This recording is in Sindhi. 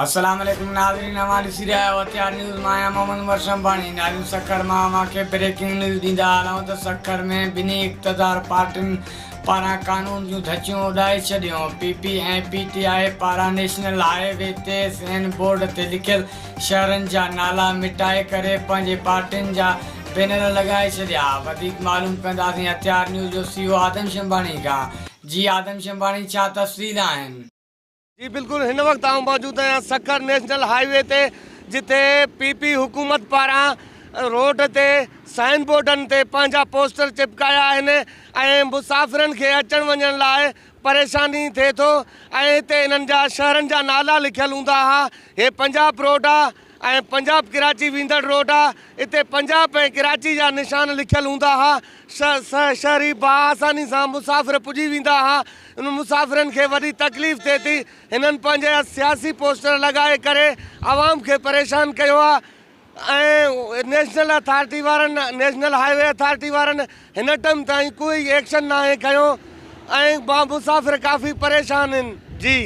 السلام عليڪم ناظرين اوهان ڏسي رهيا آهيو هٿيار نيوز مان آهيان محمد عمر شنباڻي ناظرين سکر مان اوهان کي بريڪنگ نيوز ڏيندا هلون ته سکر ۾ ٻنهي اقتدار پارٽين پاران قانون جون ڌچيون اڏائي ڇڏيون P P ۽ P T I پاران نيشنل هاء وي تي سين بورڊ تي لکيل شهرن جا نالا مٽائي ڪري پنهنجي پارٽين جا بينر لڳائي ڇڏيا وڌيڪ معلوم ڪنداسين هٿيار نيوز جو سي او آدم شنباڻي کان جي آدم شنباڻي ڇا تفصيل آهن. جي بلڪل هن وقت آئون موجود آهيان سکر نيشنل هاء وي تي جتي پي پي حڪومت پاران روڊ تي سائن بورڊن تي پنهنجا پوسٽر چپڪايا آهن ۽ مسافرن کي اچڻ وڃڻ لاء پريشاني ٿئي ٿو ۽ هتي انهن جا شهرن جا نالا لکيل هوندا ها هي پنجاب روڊ آ ۽ پنجاب ڪراچي ويندڙ روڊ آ اتي پنجاب ۽ ڪراچي جا نشان لکيل هوندا ها شهري باآساني سان مسافر پڄي ويندا ها ان مسافرن کي وڏي تڪليف ٿئي ٿي هنن پنهنجا سياسي پوسٽر لڳائي ڪري عوام کي پريشان ڪيو آ ۽ نيشنل اٿارٽي وارن نيشنل هاء وي اٿارٽي وارن هن ٽائيم تائين ڪوئي ايڪشن ناهي کنيو ۽ مسافر ڪافي پريشان آهن جي.